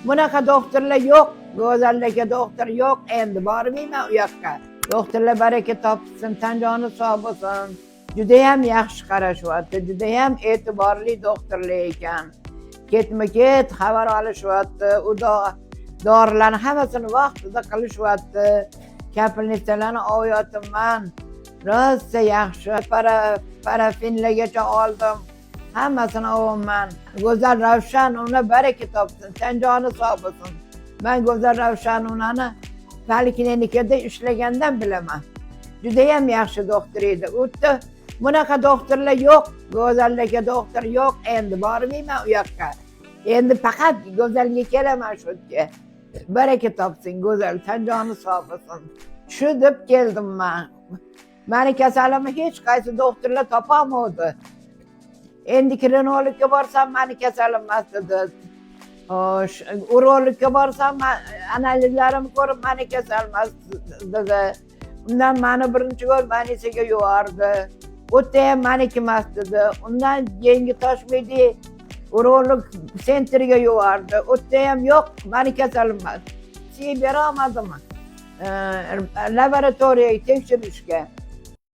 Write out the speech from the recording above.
Bunaqa doktorlar yo'q. Go'zallarga doktor yo'q. Endi bormayman u yoqqa. Doktorlar baraka topsin, tan joni sog' bo'lsin. Judayam yaxshi qarashyapti, judayam e'tiborli doktorlar ekan. Ketma-ket xabar olishyapti. U dorilarni hammasini vaqtida qilishyapti. Капельница larni olyapman. Rosa yaxshi. Parafinlargacha oldim. Hammasini olyapman. Go'zal Ravshanovna baraka topsin, tan joni sog' bo'lsin. Man Go'zal Ravshanovnani poliklinikada ishlagandan bilaman. Judayam yaxshi doktor edi. U yerda bunaqa doktorlar yo'q. Go'zallarga doktor yo'q. Endi bormayman u yoqqa. Endi faqat Go'zalga kelaman shu yerga. Baraka topsin Go'zal, tan joni sog' bo'lsin. Shu deb keldim man. Mani kasalimni hech qaysi doktorlar topolmadi. Endokrinologga borsam, mani kasalim emas dedi. Xo'sh, urologga borsam, analizlarimni ko'rib, mani kasal emas dedi. Undan mani birinchi gol больница ga yubordi. U yerda ham maniki emas dedi. Undan Yangi Toshmidi urolog центр ga yubordi. U yerda ham yo'q, mani kasalim emas. Berolmadim. Laboratoriyaga tekshirishga.